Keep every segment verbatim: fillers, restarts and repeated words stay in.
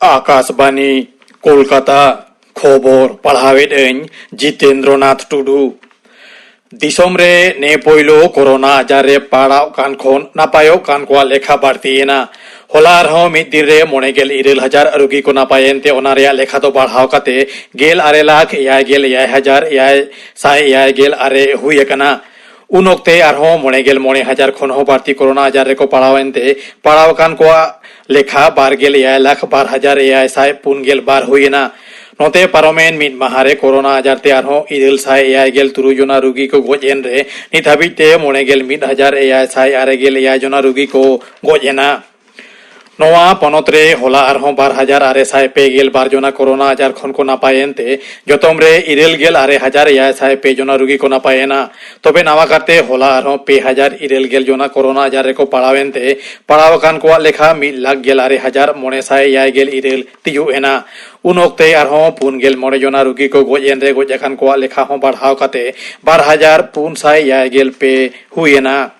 ᱟᱠᱟᱥᱵᱟᱱᱤ, ᱠᱳᱞᱠᱟᱛᱟ᱾ ᱠᱷᱚᱵᱚᱨ ᱯᱟᱲᱦᱟᱣᱮᱫ ᱟᱹᱧ ᱡᱤᱛᱮᱱᱫᱨᱚᱱᱟᱛᱷ ᱴᱩᱰᱩ᱾ ᱫᱤᱥᱚᱢ ᱨᱮ ᱱᱮ ᱯᱳᱭᱞᱳ ᱠᱳᱨᱳᱱᱟ ᱟᱡᱟᱨ ᱨᱮ ᱯᱟᱲᱟᱣ ᱠᱟᱱ ᱠᱷᱚᱱ ᱱᱟᱯᱟᱭᱚᱜ ᱠᱟᱱ ᱠᱚᱣᱟᱜ ᱞᱮᱠᱷᱟ ᱵᱟᱹᱲᱛᱤᱭᱮᱱᱟ᱾ ᱦᱚᱞᱟ ᱟᱨᱦᱚᱸ ᱢᱤᱫ ᱫᱤᱱ ᱨᱮ ᱢᱚᱬᱮ ᱜᱮᱞ ᱤᱨᱟᱹᱞ ᱦᱟᱡᱟᱨ ᱨᱩᱜᱤ ᱠᱚ ᱱᱟᱯᱟᱭᱮᱱ ᱛᱮ ᱚᱱᱟ ᱨᱮᱭᱟᱜ ᱞᱮᱠᱷᱟ ᱫᱚ ᱵᱟᱲᱦᱟᱣ ᱠᱟᱛᱮ ᱜᱮᱞ ᱟᱨᱮ ᱞᱟᱠᱷ ᱮᱭᱟᱭ ᱜᱮᱞ ᱮᱭᱟᱭ ᱦᱟᱡᱟᱨ ᱮᱭᱟᱭ ᱥᱟᱭ ᱮᱭᱟᱭ ᱜᱮᱞ ᱟᱨᱮ ᱦᱩᱭ ᱟᱠᱟᱱᱟ᱾ ᱩᱱ ᱚᱠᱛᱮ ᱟᱨᱦᱚᱸ ᱢᱚᱬᱮ ᱜᱮᱞ ᱢᱚᱬᱮ ᱦᱟᱡᱟᱨ ᱠᱷᱚᱱ ᱦᱚᱸ ᱵᱟᱹᱲᱛᱤ ᱠᱳᱨᱳᱱᱟ ᱟᱡᱟᱨ ᱨᱮᱠᱚ ᱯᱟᱲᱟᱣ ᱮᱱᱛᱮ ᱯᱟᱲᱟᱣ ᱟᱠᱟᱱ ᱠᱚᱣᱟᱜ ᱞᱮᱠᱷᱟ ᱵᱟᱨ ᱜᱮᱞ ᱮᱭᱟᱭ ᱞᱟᱠᱷ ᱵᱟᱨ ᱦᱟᱡᱟᱨ ᱮᱭᱟᱭ ᱥᱟᱭ ᱯᱩᱱ ᱜᱮᱞ ᱵᱟᱨ ᱦᱩᱭ ᱮᱱᱟ᱾ ᱱᱚᱛᱮ ᱯᱟᱨᱚᱢᱮᱱ ᱢᱤᱫ ᱢᱟᱦᱟ ᱨᱮ ᱠᱳᱨᱳᱱᱟ ᱟᱡᱟᱨ ᱛᱮ ᱟᱨᱦᱚᱸ ᱤᱨᱟᱹᱞ ᱥᱟᱭ ᱮᱭᱟᱭ ᱜᱮᱞ ᱛᱩᱨᱩᱭ ᱡᱚᱱᱟ ᱨᱩᱜᱤ ᱠᱚ ᱜᱚᱡ ᱮᱱ ᱨᱮ ᱱᱤᱛ ᱦᱟᱹᱵᱤᱡ ᱛᱮ ᱢᱚᱬᱮ ᱜᱮᱞ ᱢᱤᱫ ᱦᱟᱡᱟᱨ ᱮᱭᱟᱭ ᱥᱟᱭ ᱟᱨᱮ ᱜᱮᱞ ᱮᱭᱟᱭ ᱡᱚᱱᱟ ᱨᱩᱜᱤ ᱠᱚ ᱜᱚᱡ ᱮᱱᱟ᱾ ᱱᱚᱣᱟ ᱯᱚᱱᱚᱛ ᱨᱮ ᱦᱚᱞᱟ ᱟᱨᱦᱚᱸ ᱵᱟᱨ ᱦᱟᱡᱟᱨ ᱟᱨᱮ ᱥᱟᱭ ᱯᱮ ᱜᱮᱞ ᱵᱟᱨ ᱡᱚᱱᱟ ᱠᱳᱨᱳᱱᱟ ᱟᱡᱟᱨ ᱠᱷᱚᱱ ᱠᱚ ᱱᱟᱯᱟᱭᱮᱱ ᱛᱮ ᱡᱚᱛᱚᱢ ᱨᱮ ᱤᱨᱟᱹᱞ ᱜᱮᱞ ᱟᱨᱮ ᱦᱟᱡᱟᱨ ᱮᱭᱟᱭ ᱥᱟᱭ ᱯᱮ ᱡᱚᱱᱟ ᱨᱩᱜᱤ ᱠᱚ ᱱᱟᱯᱟᱭᱮᱱᱟ᱾ ᱛᱚᱵᱮ ᱱᱟᱣᱟ ᱠᱟᱨᱛᱮ ᱦᱚᱞᱟ ᱟᱨᱦᱚᱸ ᱯᱮ ᱦᱟᱡᱟᱨ ᱤᱨᱟᱹᱞ ᱜᱮᱞ ᱡᱚᱱᱟ ᱠᱳᱨᱳᱱᱟ ᱟᱡᱟᱨ ᱨᱮᱠᱚ ᱯᱟᱲᱟᱣᱮᱱ ᱛᱮ ᱯᱟᱲᱟᱣ ᱟᱠᱟᱱ ᱠᱚᱣᱟᱜ ᱞᱮᱠᱷᱟ ᱢᱤᱫ ᱞᱟᱠᱷ ᱜᱮᱞ ᱟᱨᱮ ᱦᱟᱡᱟᱨ ᱢᱚᱬᱮ ᱥᱟᱭ ᱮᱭᱟᱭ ᱜᱮᱞ ᱤᱨᱟᱹᱞ ᱛᱤᱭᱳᱜ ᱮᱱᱟ᱾ ᱩᱱ ᱚᱠᱛᱮ ᱟᱨᱦᱚᱸ ᱯᱩᱱ ᱜᱮᱞ ᱢᱚᱬᱮ ᱡᱚᱱᱟ ᱨᱩᱜᱤ ᱠᱚ ᱜᱚᱡ ᱮᱱ ᱨᱮ ᱜᱚᱡ ᱟᱠᱟᱱ ᱠᱚᱣᱟᱜ ᱞᱮᱠᱷᱟ ᱦᱚᱸ ᱵᱟᱲᱦᱟᱣ ᱠᱟᱛᱮ ᱵᱟᱨ ᱦᱟᱡᱟᱨ ᱯᱩᱱ ᱥᱟᱭ ᱮᱭᱟᱭ ᱜᱮᱞ ᱯᱮ ᱦᱩᱭ ᱮᱱᱟ᱾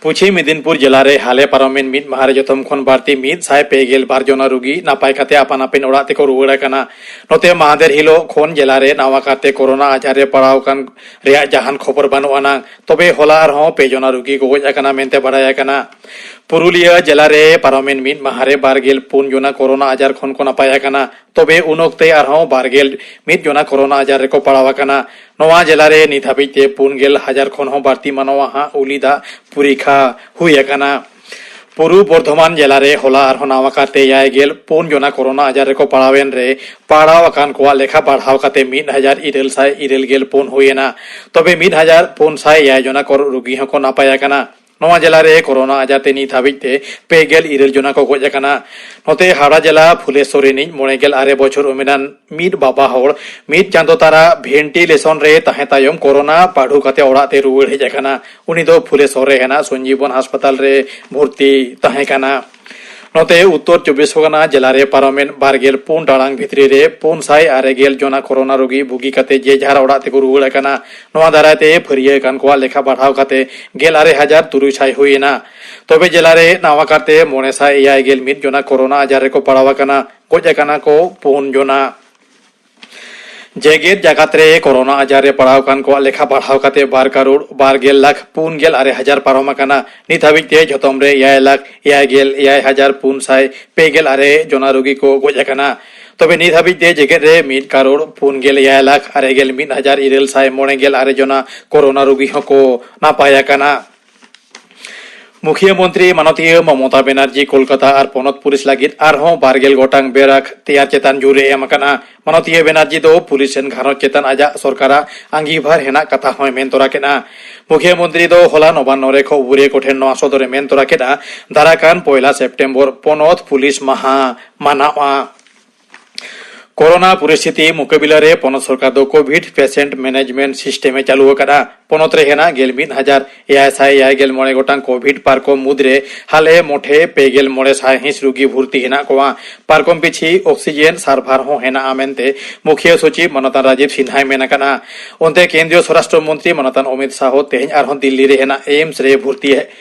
ᱯᱚᱪᱷᱤᱢ ᱢᱮᱫᱤᱱᱯᱩᱨ ᱡᱮᱞᱟ ᱨᱮ ᱦᱟᱞᱮ ᱯᱟᱨᱚᱢᱮᱱ ᱢᱤᱫ ᱢᱟᱦᱟ ᱨᱮ ᱡᱚᱛᱚᱢ ᱠᱷᱚᱱ ᱵᱟᱹᱲᱛᱤ ᱢᱤᱫ ᱥᱟᱭ ᱯᱮ ᱜᱮᱞ ᱵᱟᱨ ᱡᱚᱱᱟ ᱨᱩᱜᱤ ᱱᱟᱯᱟᱭ ᱠᱟᱛᱮ ᱟᱯᱟᱱ ᱟᱹᱯᱤᱱ ᱚᱲᱟᱜ ᱛᱮᱠᱚ ᱨᱩᱣᱟᱹᱲ ᱟᱠᱟᱱᱟ᱾ ᱱᱚᱛᱮ ᱢᱟᱦᱫᱮᱨ ᱦᱤᱞᱳᱜ ᱠᱷᱚᱱ ᱡᱮᱞᱟ ᱨᱮ ᱱᱟᱣᱟ ᱠᱟᱨᱛᱮ ᱠᱳᱨᱳᱱᱟ ᱟᱡᱟᱨ ᱨᱮ ᱯᱟᱲᱟᱣ ᱟᱠᱟᱱ ᱨᱮᱭᱟᱜ ᱡᱟᱦᱟᱱ ᱠᱷᱚᱵᱚᱨ ᱵᱟᱹᱱᱩᱜ ᱟᱱᱟ᱾ ᱛᱚᱵᱮ ᱦᱚᱞᱟ ᱟᱨᱦᱚᱸ ᱯᱮ ᱡᱚᱱᱟ ᱨᱩᱜᱤ ᱠᱚ ᱜᱚᱡ ᱟᱠᱟᱱᱟ ᱢᱮᱱᱛᱮ ᱵᱟᱲᱟᱭ ᱟᱠᱟᱱᱟ᱾ ᱯᱩᱨᱩᱞᱤᱭᱟᱹ ᱡᱮᱞᱟ ᱨᱮ ᱯᱟᱨᱚᱢᱮᱱ ᱢᱤᱫ ᱢᱟᱦᱟ ᱨᱮ ᱵᱟᱨ ᱜᱮᱞ ᱯᱩᱱ ᱡᱚᱱᱟ ᱠᱳᱨᱳᱱᱟ ᱟᱡᱟᱨ ᱠᱷᱚᱱ ᱠᱚ ᱱᱟᱯᱟᱭ ᱟᱠᱟᱱᱟ᱾ ᱛᱚᱵᱮ ᱩᱱ ᱚᱠᱛᱮ ᱟᱨᱦᱚᱸ ᱵᱟᱨ ᱜᱮᱞ ᱢᱤᱫ ᱡᱚᱱᱟ ᱠᱳᱨᱳᱱᱟ ᱟᱡᱟᱨ ᱨᱮᱠᱚ ᱯᱟᱲᱟᱣ ᱟᱠᱟᱱᱟ᱾ ᱱᱚᱣᱟ ᱡᱮᱞᱟ ᱨᱮ ᱱᱤᱛ ᱦᱟᱹᱵᱤᱡ ᱛᱮ ᱯᱩᱱ ᱜᱮᱞ ᱦᱟᱡᱟᱨ ᱠᱷᱚᱱ ᱦᱚᱸ ᱵᱟᱹᱲᱛᱤ ᱢᱟᱱᱣᱟ ᱦᱟᱸᱜ ᱩᱞᱤ ᱫᱟᱜ ᱯᱚᱨᱤᱠᱷᱟ ᱦᱩᱭ ᱟᱠᱟᱱᱟ᱾ ᱯᱩᱨᱩᱵ ᱵᱚᱨᱫᱷᱚᱢᱟᱱ ᱡᱮᱞᱟ ᱨᱮ ᱦᱚᱞᱟ ᱟᱨᱦᱚᱸ ᱱᱟᱣᱟ ᱠᱟᱨᱛᱮ ᱮᱭᱟᱭ ᱜᱮᱞ ᱯᱩᱱ ᱡᱚᱱᱟ ᱠᱳᱨᱳᱱᱟ ᱟᱡᱟᱨ ᱨᱮᱠᱚ ᱯᱟᱲᱟᱣᱮᱱ ᱨᱮ ᱯᱟᱲᱟᱣ ᱟᱠᱟᱱ ᱠᱚᱣᱟᱜ ᱞᱮᱠᱷᱟ ᱵᱟᱲᱦᱟᱣ ᱠᱟᱛᱮ ᱢᱤᱫ ᱦᱟᱡᱟᱨ ᱤᱨᱟᱹᱞ ᱥᱟᱭ ᱤᱨᱟᱹᱞ ᱜᱮᱞ ᱯᱩᱱ ᱦᱩᱭ ᱮᱱᱟ᱾ ᱛᱚᱵᱮ ᱢᱤᱫ ᱦᱟᱡᱟᱨ ᱯᱩᱱ ᱥᱟᱭ ᱮᱭᱟᱭ ᱡᱚᱱᱟ ᱠᱚ ᱨᱩᱜᱤ ᱦᱚᱸᱠᱚ ᱱᱟᱯᱟᱭ ᱟᱠᱟᱱᱟ᱾ ᱱᱚᱣᱟ ᱡᱮᱞᱟ ᱨᱮ ᱠᱳᱨᱳᱱᱟ ᱟᱡᱟᱨ ᱛᱮ ᱱᱤᱛ ᱦᱟᱹᱵᱤᱡ ᱛᱮ ᱯᱮ ᱜᱮᱞ ᱤᱨᱟᱹᱞ ᱡᱚᱱᱟ ᱠᱚ ᱜᱚᱡ ᱟᱠᱟᱱᱟ᱾ ᱱᱚᱛᱮ ᱦᱟᱣᱲᱟ ᱡᱮᱞᱟ ᱯᱷᱩᱞᱮᱥᱚᱨ ᱨᱤᱱᱤᱡ ᱢᱚᱬᱮ ᱜᱮᱞ ᱟᱨᱮ ᱵᱚᱪᱷᱚᱨ ᱩᱢᱮᱨᱟᱱ ᱢᱤᱫ ᱵᱟᱵᱟ ᱦᱚᱲ ᱢᱤᱫ ᱪᱟᱸᱫᱚ ᱛᱟᱨᱟ ᱵᱷᱮᱱᱴᱤᱞᱮᱥᱚᱱ ᱨᱮ ᱛᱟᱦᱮᱸ ᱛᱟᱭᱚᱢ ᱠᱳᱨᱳᱱᱟ ᱯᱟᱹᱰᱩ ᱠᱟᱛᱮ ᱚᱲᱟᱜ ᱛᱮ ᱨᱩᱣᱟᱹᱲ ᱦᱮᱡ ᱟᱠᱟᱱᱟ᱾ ᱩᱱᱤ ᱫᱚ ᱯᱷᱩᱞᱮᱥᱚᱨ ᱨᱮ ᱦᱮᱱᱟᱜ ᱥᱚᱧᱡᱤᱵᱚᱱ ᱦᱟᱥᱯᱟᱛᱟᱞ ᱨᱮ ᱵᱷᱚᱨᱛᱤ ᱛᱟᱦᱮᱸ ᱠᱟᱱᱟ᱾ ᱱᱚᱛᱮ ᱩᱛᱛᱚᱨ ᱪᱚᱵᱵᱤᱥ ᱯᱚᱨᱜᱚᱱᱟ ᱡᱮᱞᱟ ᱨᱮ ᱯᱟᱨᱚᱢᱮᱱ ᱵᱟᱨ ᱜᱮᱞ ᱯᱩᱱ ᱴᱟᱲᱟᱝ ᱵᱷᱤᱛᱨᱤ ᱨᱮ ᱯᱩᱱ ᱥᱟᱭ ᱟᱨᱮ ᱜᱮᱞ ᱡᱚᱱᱟ ᱠᱳᱨᱳᱱᱟ ᱨᱩᱜᱤ ᱵᱩᱜᱤ ᱠᱟᱛᱮ ᱡᱮ ᱡᱟᱦᱟᱨ ᱚᱲᱟᱜ ᱛᱮᱠᱚ ᱨᱩᱣᱟᱹᱲ ᱟᱠᱟᱱᱟ᱾ ᱱᱚᱣᱟ ᱫᱟᱨᱟᱭ ᱛᱮ ᱯᱷᱟᱹᱨᱭᱟᱹ ᱟᱠᱟᱱ ᱠᱚᱣᱟᱜ ᱞᱮᱠᱷᱟ ᱵᱟᱲᱦᱟᱣ ᱠᱟᱛᱮ ᱜᱮᱞ ᱟᱨᱮ ᱦᱟᱡᱟᱨ ᱛᱩᱨᱩᱭ ᱥᱟᱭ ᱦᱩᱭ ᱮᱱᱟ᱾ ᱛᱚᱵᱮ ᱡᱮᱞᱟ ᱨᱮ ᱱᱟᱣᱟ ᱠᱟᱨᱛᱮ ᱢᱚᱬᱮ ᱥᱟᱭ ᱮᱭᱟᱭ ᱜᱮᱞ ᱢᱤᱫ ᱡᱚᱱᱟ ᱠᱳᱨᱳᱱᱟ ᱟᱡᱟᱨ ᱨᱮᱠᱚ ᱯᱟᱲᱟᱣ ᱟᱠᱟᱱᱟ, ᱜᱚᱡ ᱟᱠᱟᱱᱟ ᱠᱚ ᱯᱩᱱ ᱡᱚᱱᱟ᱾ ᱡᱮᱜᱮᱛ ᱡᱟᱠᱟᱛ ᱨᱮ ᱠᱳᱨᱳᱱᱟ ᱟᱡᱟᱨ ᱨᱮ ᱯᱟᱲᱟᱣ ᱟᱠᱟᱱ ᱠᱚᱣᱟᱜ ᱞᱮᱠᱷᱟ ᱵᱟᱲᱦᱟᱣ ᱠᱟᱛᱮ ᱵᱟᱨ ᱠᱟᱨᱳᱲ ᱵᱟᱨ ᱜᱮᱞ ᱞᱟᱠᱷ ᱯᱩᱱ ᱜᱮᱞ ᱟᱨᱮ ᱦᱟᱡᱟᱨ ᱯᱟᱨᱚᱢ ᱟᱠᱟᱱᱟ᱾ ᱱᱤᱛ ᱦᱟᱹᱵᱤᱡ ᱛᱮ ᱡᱷᱚᱛᱚᱢ ᱨᱮ ᱮᱭᱟᱭ ᱞᱟᱠᱷ ᱮᱭᱟᱭ ᱜᱮᱞ ᱮᱭᱟᱭ ᱦᱟᱡᱟᱨ ᱯᱩᱱ ᱥᱟᱭ ᱯᱮ ᱜᱮᱞ ᱟᱨᱮ ᱡᱚᱱᱟ ᱨᱩᱜᱤ ᱠᱚ ᱜᱚᱡ ᱟᱠᱟᱱᱟ᱾ ᱛᱚᱵᱮ ᱱᱤᱛ ᱦᱟᱹᱵᱤᱡ ᱛᱮ ᱡᱮᱜᱮᱛ ᱨᱮ ᱢᱤᱫ ᱠᱟᱨᱳᱲ ᱯᱩᱱ ᱜᱮᱞ ᱮᱭᱟᱭ ᱞᱟᱠᱷ ᱟᱨᱮ ᱜᱮᱞ ᱢᱤᱫ ᱦᱟᱡᱟᱨ ᱤᱨᱟᱹᱞ ᱥᱟᱭ ᱢᱚᱬᱮ ᱜᱮᱞ ᱟᱨᱮ ᱡᱚᱱᱟ ᱠᱳᱨᱳᱱᱟ ᱨᱩᱜᱤ ᱦᱚᱸᱠᱚ ᱱᱟᱯᱟᱭ ᱟᱠᱟᱱᱟ᱾ ᱢᱩᱠᱷᱤᱭᱟᱹ ᱢᱚᱱᱛᱨᱤ ᱢᱟᱱᱚᱛᱤᱭᱟᱹ ᱢᱚᱢᱚᱛᱟ ᱵᱮᱱᱟᱨᱡᱤ ᱠᱳᱞᱠᱟᱛᱟ ᱟᱨ ᱯᱚᱱᱚᱛ ᱯᱩᱞᱤᱥ ᱞᱟᱹᱜᱤᱫ ᱟᱨᱦᱚᱸ ᱵᱟᱨ ᱜᱮᱞ ᱜᱚᱴᱟᱝ ᱵᱮᱨᱟᱠ ᱛᱮᱭᱟᱨ ᱪᱮᱛᱟᱱ ᱡᱳᱨ ᱮ ᱮᱢ ᱟᱠᱟᱱᱟ᱾ ᱢᱟᱱᱚᱛᱤᱭᱟᱹ ᱵᱮᱱᱟᱨᱡᱤ ᱫᱚ ᱯᱩᱞᱤᱥ ᱨᱮᱱ ᱜᱷᱟᱨᱚᱸᱡᱽ ᱪᱮᱛᱟᱱ ᱟᱡᱟᱜ ᱥᱚᱨᱠᱟᱨᱟᱜ ᱟᱸᱜᱤᱵᱷᱟᱨ ᱦᱮᱱᱟᱜ ᱠᱟᱛᱷᱟ ᱦᱚᱸᱭ ᱢᱮᱱ ᱛᱚᱨᱟ ᱠᱮᱫᱼᱟ᱾ ᱢᱩᱠᱷᱤᱭᱟᱹ ᱢᱚᱱᱛᱨᱤ ᱫᱚ ᱦᱚᱞᱟ ᱱᱚᱵᱟᱱᱱᱚ ᱨᱮ ᱠᱷᱚᱵᱚᱨᱤᱭᱟᱹ ᱠᱚᱴᱷᱮᱱ ᱱᱚᱣᱟ ᱥᱚᱫᱚᱨ ᱮ ᱢᱮᱱ ᱛᱚᱨᱟ ᱠᱮᱫᱼᱟ, ᱫᱟᱨᱟᱭ ᱠᱟᱱ ᱯᱚᱭᱞᱟ ᱥᱮᱯᱴᱮᱢᱵᱚᱨ ᱯᱚᱱᱚᱛ ᱯᱩᱞᱤᱥ ᱢᱟᱦᱟ ᱢᱟᱱᱟᱣᱜᱼᱟ᱾ ᱠᱳᱨᱳᱱᱟ ᱯᱚᱨᱤᱥᱛᱷᱤᱛᱤ ᱢᱩᱠᱟᱹᱵᱤᱞᱟ ᱨᱮ ᱯᱚᱱᱚᱛ ᱥᱚᱨᱠᱟᱨ ᱫᱚ ᱠᱳᱵᱷᱤᱰ ᱯᱮᱥᱮᱱᱴ ᱢᱮᱱᱮᱡᱢᱮᱱᱴ ᱥᱤᱥᱴᱮᱢ ᱮ ᱪᱟᱹᱞᱩ ᱟᱠᱟᱫᱼᱟ᱾ ᱯᱚᱱᱚᱛ ᱨᱮ ᱦᱮᱱᱟᱜ ᱜᱮᱞ ᱢᱤᱫ ᱦᱟᱡᱟᱨ ᱮᱭᱟᱭ ᱥᱟᱭ ᱮᱭᱟᱭ ᱜᱮᱞ ᱢᱚᱬᱮ ᱜᱚᱴᱟᱝ ᱠᱳᱵᱷᱤᱰ ᱯᱟᱨᱠᱚᱢ ᱢᱩᱫᱽᱨᱮ ᱦᱟᱞᱮ ᱢᱚᱴᱷᱮ ᱯᱮ ᱜᱮᱞ ᱢᱚᱬᱮ ᱥᱟᱭᱦᱤᱸᱥ ᱨᱩᱜᱤ ᱵᱷᱩᱨᱛᱤ ᱦᱮᱱᱟᱜ ᱠᱚᱣᱟ᱾ ᱯᱟᱨᱠᱚᱢ ᱯᱤᱪᱷᱤ ᱚᱠᱥᱤᱡᱮᱱ ᱥᱟᱨᱵᱷᱟᱨ ᱦᱚᱸ ᱦᱮᱱᱟᱜᱼᱟ ᱢᱮᱱᱛᱮ ᱢᱩᱠᱷᱤᱭᱟᱹ ᱥᱚᱪᱤᱵᱽ ᱢᱟᱱᱚᱛᱟᱱ ᱨᱟᱡᱤᱵᱽ ᱥᱤᱱᱦᱟᱭ ᱢᱮᱱ ᱟᱠᱟᱱᱟ᱾ ᱚᱱᱛᱮ ᱠᱮᱱᱫᱨᱤᱭᱚ ᱥᱚᱨᱟᱥᱴᱨᱚ ᱢᱚᱱᱛᱨᱤ ᱢᱟᱱᱚᱛᱟᱱ ᱚᱢᱤᱛ ᱥᱟᱦᱚ ᱛᱮᱦᱮᱧ ᱟᱨᱦᱚᱸ ᱫᱤᱞᱞᱤ ᱨᱮ ᱦᱮᱱᱟᱜ ᱮᱢᱥ ᱨᱮ ᱵᱷᱩᱨᱛᱤ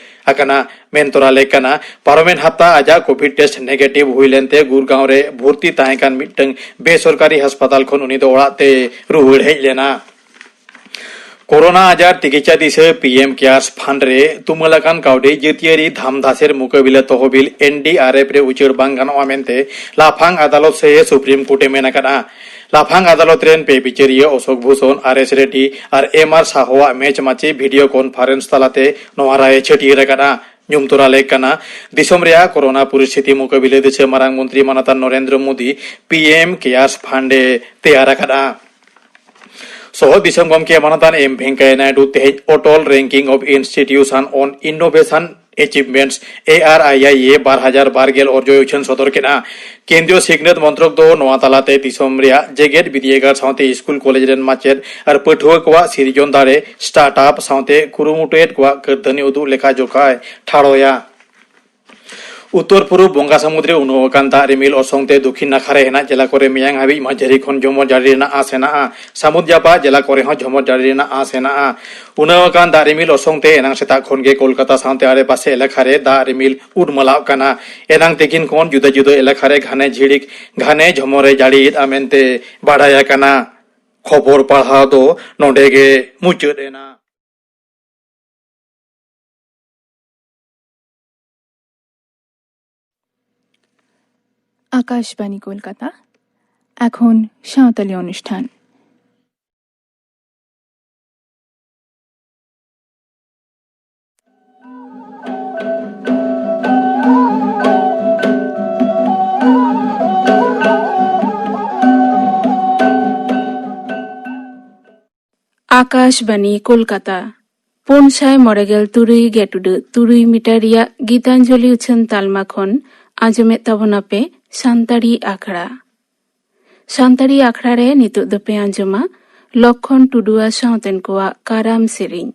ᱟᱠᱟᱱᱟ ᱢᱮᱱ ᱛᱚᱨᱟ ᱞᱮ ᱠᱟᱱᱟ᱾ ᱯᱟᱨᱚᱢᱮᱱ ᱦᱟᱯᱛᱟ ᱟᱡᱟᱜ ᱠᱳᱵᱷᱤᱰ ᱴᱮᱥᱴ ᱱᱮᱜᱮᱴᱤᱵᱷ ᱦᱩᱭ ᱞᱮᱱᱛᱮ ᱜᱩᱨᱜᱟᱸᱣ ᱨᱮ ᱵᱷᱩᱨᱛᱤ ᱛᱟᱦᱮᱸ ᱠᱟᱱ ᱢᱤᱫᱴᱟᱝ ᱵᱮᱥᱚᱨᱠᱟᱨᱤ ᱦᱟᱥᱯᱟᱛᱟᱞ ᱠᱷᱚᱱ ᱩᱱᱤ ᱫᱚ ᱚᱲᱟᱜ ᱛᱮ ᱨᱩᱣᱟᱹᱲ ᱦᱮᱡ ᱞᱮᱱᱟ᱾ ᱠᱳᱨᱳᱱᱟ ᱟᱡᱟᱨ ᱛᱤᱠᱤᱪᱷᱟ ᱫᱤᱥᱟᱹ ᱯᱤ ᱮᱢ ᱠᱮᱭᱟᱨᱥ ᱯᱷᱟᱱᱰ ᱨᱮ ᱛᱩᱢᱟᱹᱞ ᱟᱠᱟᱱ ᱠᱟᱹᱣᱰᱤ ᱡᱟᱹᱛᱤᱭᱟᱹᱨᱤ ᱫᱷᱟᱢᱫᱷᱟᱥᱮᱨ ᱢᱩᱠᱟᱹᱵᱤᱞᱟᱹ ᱛᱚᱦᱚᱵᱤᱞ, ᱮᱱ ᱰᱤ ᱟᱨ ᱮᱯᱷ, ᱨᱮ ᱩᱪᱟᱹᱲ ᱵᱟᱝ ᱜᱟᱱᱚᱜᱼᱟ ᱢᱮᱱᱛᱮ ᱞᱟᱯᱷᱟᱝ ᱟᱫᱟᱞᱚᱛ ᱥᱮ ᱥᱩᱯᱨᱤᱢ ᱠᱳᱨᱴ ᱮ ᱢᱮᱱ ᱟᱠᱟᱫᱼᱟ᱾ ᱞᱟᱯᱷᱟᱝ ᱟᱫᱟᱞᱚᱛ ᱨᱮᱱ ᱯᱮ ᱵᱤᱪᱟᱹᱨᱤᱭᱟᱹ ᱚᱥᱳᱠ ᱵᱷᱩᱥᱚᱱ, ᱟᱨ ᱮᱥ ᱨᱮᱰᱰᱤ ᱟᱨ ᱮᱢ ᱟᱨ ᱥᱟᱦᱚᱣᱟᱜ ᱢᱮᱪ ᱢᱟᱪᱮ ᱵᱷᱤᱰᱤᱭᱳ ᱠᱚᱱᱯᱷᱟᱨᱮᱱᱥ ᱛᱟᱞᱟᱛᱮ ᱱᱚᱣᱟ ᱨᱟᱭ ᱮ ᱪᱷᱟᱹᱴᱭᱟᱹᱨ ᱟᱠᱟᱫᱼᱟ᱾ ᱧᱩᱢ ᱛᱚᱨᱟ ᱞᱮᱠ ᱠᱟᱱᱟ, ᱫᱤᱥᱚᱢ ᱨᱮᱭᱟᱜ ᱠᱳᱨᱳᱱᱟ ᱯᱚᱨᱤᱥᱛᱷᱤᱛᱤ ᱢᱩᱠᱟᱹᱵᱤᱞᱟᱹ ᱫᱤᱥᱟᱹ ᱢᱟᱨᱟᱝ ᱢᱚᱱᱛᱨᱤ ᱢᱟᱱᱚᱛᱟᱱ Narendra Modi P M cares fund ᱮ ᱛᱮᱭᱟᱨ ᱟᱠᱟᱫᱼᱟ᱾ ᱥᱚᱦᱚᱫ ᱫᱤᱥᱚᱢ ᱜᱚᱢᱠᱮ ᱢᱟᱱᱚᱛᱟᱱ ᱮᱢ ᱵᱷᱮᱝᱠᱟᱭᱟ ᱱᱟᱭᱰᱩ ᱛᱮᱦᱮᱧ Atal Ranking of Institution on Innovation Achievements, A R I I A, ᱵᱟᱨ ᱦᱟᱡᱟᱨ ᱵᱟᱨ ᱜᱮᱞ ᱚᱨᱡᱚᱭ ᱩᱪᱷᱟᱹᱱ ᱥᱚᱫᱚᱨ ᱠᱮᱫᱼᱟ᱾ ᱠᱮᱱᱫᱨᱤᱭᱚ ᱥᱤᱠᱷᱱᱟᱹᱛ ᱢᱚᱱᱛᱨᱚᱠ ᱫᱚ ᱱᱚᱣᱟ ᱛᱟᱞᱟᱛᱮ ᱫᱤᱥᱚᱢ ᱨᱮᱭᱟᱜ ᱡᱮᱜᱮᱛ ᱵᱤᱨᱫᱟᱹᱜᱟᱲ ᱥᱟᱶᱛᱮ ᱥᱠᱩᱞ ᱠᱚᱞᱮᱡᱽ ᱨᱮᱱ ᱢᱟᱪᱮᱫ ᱟᱨ ᱯᱟᱹᱴᱷᱩᱣᱟᱹ ᱠᱚᱣᱟᱜ ᱥᱤᱨᱡᱚᱱ ᱫᱟᱲᱮ, ᱥᱴᱟᱨᱴ ᱟᱯ ᱥᱟᱶᱛᱮ ᱠᱩᱨᱩᱢᱩᱴᱩᱭᱮᱫ ᱠᱚᱣᱟᱜ ᱠᱟᱹᱨᱫᱷᱟᱹᱱᱤ ᱩᱫᱩᱜ ᱞᱮᱠᱷᱟ ᱡᱚᱠᱷᱟᱭ ᱴᱷᱟᱲᱚᱭᱟ᱾ ᱩᱛᱛᱚᱨ ᱯᱩᱨᱩᱵ ᱵᱚᱝᱜᱟ ᱥᱟᱹᱢᱩᱫ ᱨᱮ ᱩᱱᱟᱹᱣ ᱟᱠᱟᱱ ᱫᱟᱜ ᱨᱤᱢᱤᱞ ᱚᱨᱥᱚᱝ ᱛᱮ ᱫᱚᱠᱷᱤᱱ ᱱᱟᱠᱷᱟ ᱨᱮ ᱦᱮᱱᱟᱜ ᱡᱮᱞᱟ ᱠᱚᱨᱮ ᱢᱮᱭᱟᱝ ᱦᱟᱹᱵᱤᱡ ᱢᱟᱹᱡᱷᱟᱹᱨᱤ ᱠᱷᱚᱱ ᱡᱷᱚᱢᱚᱨ ᱡᱟᱹᱲᱤ ᱨᱮᱱᱟᱜ ᱟᱸᱥ ᱦᱮᱱᱟᱜᱼᱟ᱾ ᱥᱟᱹᱢᱩᱫ ᱡᱟᱯᱟᱜ ᱡᱮᱞᱟ ᱠᱚᱨᱮ ᱦᱚᱸ ᱡᱷᱚᱢᱚᱨ ᱡᱟᱹᱲᱤ ᱨᱮᱱᱟᱜ ᱟᱸᱥ ᱦᱮᱱᱟᱜᱼᱟ᱾ ᱩᱱᱟᱹᱣ ᱟᱠᱟᱱ ᱫᱟᱜ ᱨᱤᱢᱤᱞ ᱚᱨᱥᱚᱝ ᱛᱮ ᱮᱱᱟᱝ ᱥᱮᱛᱟᱜ ᱠᱷᱚᱱ ᱜᱮ ᱠᱳᱞᱠᱟᱛᱟ ᱥᱟᱶᱛᱮ ᱟᱲᱮᱯᱟᱥᱮ ᱮᱞᱟᱠᱟ ᱨᱮ ᱫᱟᱜ ᱨᱤᱢᱤᱞ ᱩᱰᱢᱟᱞᱟᱜ ᱠᱟᱱᱟ᱾ ᱮᱱᱟᱝ ᱛᱤᱠᱤᱱ ᱠᱷᱚᱱ ᱡᱩᱫᱟᱹ ᱡᱩᱫᱟᱹ ᱮᱞᱟᱠᱟ ᱨᱮ ᱜᱷᱟᱱᱮ ᱡᱷᱤᱲᱤᱠ ᱜᱷᱟᱱᱮ ᱡᱷᱚᱢᱚᱨᱮ ᱡᱟᱹᱲᱤᱭᱮᱫᱼᱟ ᱢᱮᱱᱛᱮ ᱵᱟᱰᱟᱭ ᱟᱠᱟᱱᱟ᱾ ᱠᱷᱚᱵᱚᱨ ᱯᱟᱲᱦᱟᱣ ᱫᱚ ᱱᱚᱰᱮ ᱜᱮ ᱢᱩᱪᱟᱹᱫ ᱮᱱᱟ᱾ আকাশবাণী কলকাতা। এখন সাঁওতালি অনুষ্ঠান। ᱟᱠᱟᱥᱵᱟᱱᱤ ᱠᱳᱞᱠᱟᱛᱟ᱾ ᱯᱩᱱ ᱥᱟᱭ ᱢᱚᱬᱮ ᱜᱮᱞ ᱛᱩᱨᱩᱭ ᱜᱮᱴᱩᱰᱟᱹᱜ ᱛᱩᱨᱩᱭ ᱢᱤᱴᱟᱨ ᱨᱮᱭᱟᱜ ᱜᱤᱛᱟᱧᱡᱚᱞᱤ ᱩᱪᱷᱟᱹᱱ ᱛᱟᱞᱢᱟ ᱠᱷᱚᱱ ᱟᱸᱡᱚᱢᱮᱫ ᱛᱟᱵᱚᱱᱟᱯᱮ ᱥᱟᱱᱛᱟᱲᱤ ᱟᱠᱷᱲᱟ᱾ ᱥᱟᱱᱛᱟᱲᱤ ᱟᱠᱷᱲᱟ ᱨᱮ ᱱᱤᱛᱚᱜ ᱫᱚᱯᱮ ᱟᱸᱡᱚᱢᱟ ᱞᱚᱠᱠᱷᱚᱱ ᱴᱩᱰᱩ ᱟᱨ ᱥᱟᱶᱛᱮᱱ ᱠᱚᱣᱟᱜ ᱠᱟᱨᱟᱢ ᱥᱮᱨᱮᱧ᱾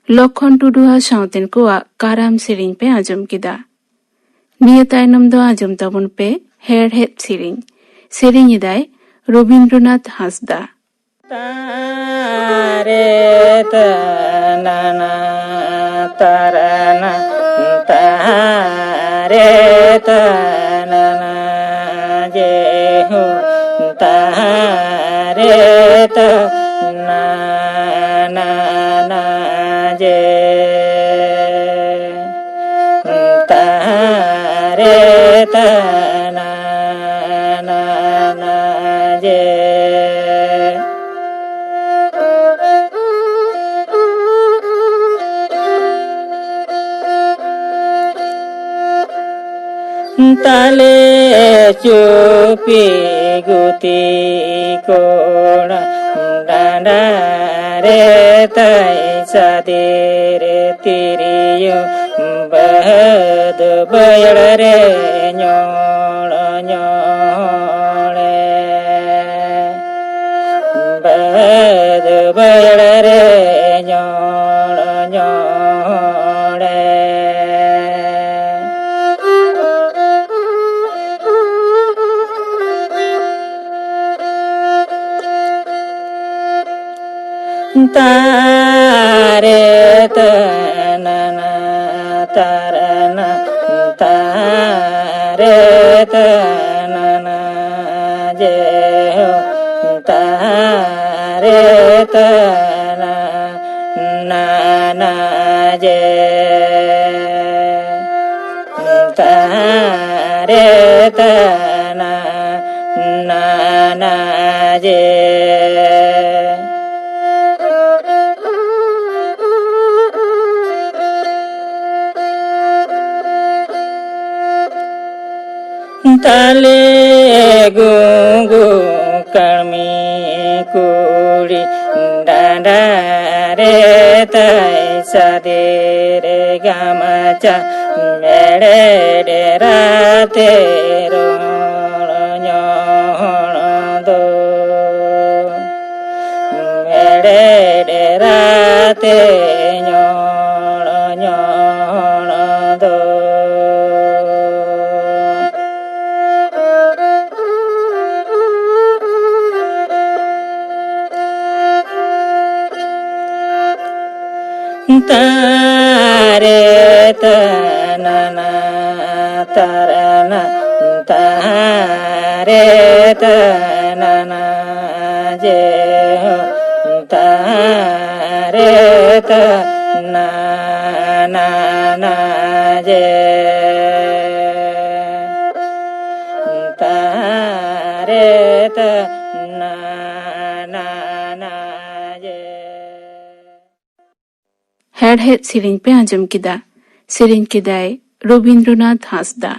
ᱞᱚᱠᱷᱚᱱ ᱴᱩᱰᱩ ᱟᱨ ᱥᱟᱶᱛᱮᱱ ᱠᱚᱣᱟᱜ ᱠᱟᱨᱟᱢ ᱥᱮᱨᱮᱧ ᱯᱮ ᱟᱸᱡᱚᱢ ᱠᱮᱫᱟ᱾ ᱱᱤᱭᱟᱹ ᱛᱟᱭᱱᱚᱢ ᱫᱚ ᱟᱸᱡᱚᱢ ᱛᱟᱵᱚᱱ ᱯᱮ ᱦᱮᱲᱦᱮᱫ ᱥᱮᱨᱮᱧ᱾ ᱥᱮᱨᱮᱧ ᱮᱫᱟᱭ ᱨᱚᱵᱤᱱᱫᱨᱚᱱᱟᱛᱷ ᱦᱟᱸᱥᱫᱟ᱾ ᱛᱟᱨᱮ ᱛᱟᱱᱟᱱᱟ ᱛᱟᱨᱟᱱᱟ ᱛᱟᱨᱮ ᱛᱟᱱᱟᱱᱟ ᱡᱮ ᱦᱩ ᱛᱟᱨᱮ ᱛᱟᱱᱟᱱᱟ ᱡᱮ ᱛᱟᱨᱮ ᱛᱟᱱᱟᱱᱟ ᱡᱮ᱾ ᱛᱟᱞᱮ ᱪᱩᱯᱤ ᱜᱩᱛᱤ ᱠᱚᱲᱟ ᱰᱟᱸᱰᱟ ᱨᱮ ᱛᱟᱭ ᱥᱟᱫᱮ ᱨᱮ ᱛᱤᱨᱭᱳ ᱵᱟᱹᱫᱽ ᱵᱟᱹᱭᱦᱟᱹᱲ ᱨᱮ ᱧᱚᱲ ᱧᱚᱲᱮ᱾ ᱵᱟᱹᱫᱽ ᱵᱟᱹᱭᱦᱟᱹᱲ ᱨᱮ ᱧᱚᱲ ᱧᱚᱲᱮ᱾ ᱛᱟᱨᱮ ᱛᱟᱱᱟᱱᱟ ᱛᱟᱨᱟᱱᱟ ᱛᱟᱨᱮ ᱛᱟᱱᱟᱱᱟ ᱡᱮ ᱦᱳ ᱛᱟᱨᱮ ᱛᱟᱱᱟᱱᱟ ᱡᱮ᱾ ᱛᱟᱨᱮ ᱛᱟᱱᱟ ᱱᱟᱱᱟ ᱡᱮ᱾ ᱛᱟᱞᱮ ᱜᱩᱸᱜᱩ ᱠᱟᱹᱲᱢᱤ ᱠᱩᱲᱤ ᱰᱟᱸᱰᱟ ᱨᱮ ᱛᱟᱭ ᱥᱟᱫᱮ ᱨᱮ ᱜᱟᱢᱪᱷᱟ ᱢᱮᱲᱮ ᱰᱮᱨᱟ ᱛᱮ ᱨᱚᱲ ᱧᱚᱲ ᱫᱚ᱾ ᱢᱮᱲᱮ ᱰᱮᱨᱟ ᱛᱮ ᱧᱚᱲ ᱧᱚᱲ ᱫᱚ᱾ ᱛᱟᱨᱮ ᱛᱟᱱᱟᱱᱟ ᱛᱟᱨᱟᱱᱟ ᱛᱟᱨᱮ ᱛᱟᱱᱟᱱᱟ ᱡᱮ ᱦᱚ ᱛᱟᱨᱮ ᱛᱟᱱᱟᱱᱟ ᱡᱮ ᱛᱟᱨᱮ ᱛᱟᱱᱟᱱᱟ ᱡᱮ᱾ ᱦᱮᱲᱦᱮᱫ ᱥᱮᱨᱮᱧ ᱯᱮ ᱟᱸᱡᱚᱢ ᱠᱮᱫᱟ᱾ ᱥᱮᱨᱮᱧ ᱠᱮᱫᱟᱭ ᱨᱚᱵᱤᱱᱫᱨᱚᱱᱟᱛᱷ ᱦᱟᱸᱥᱫᱟ᱾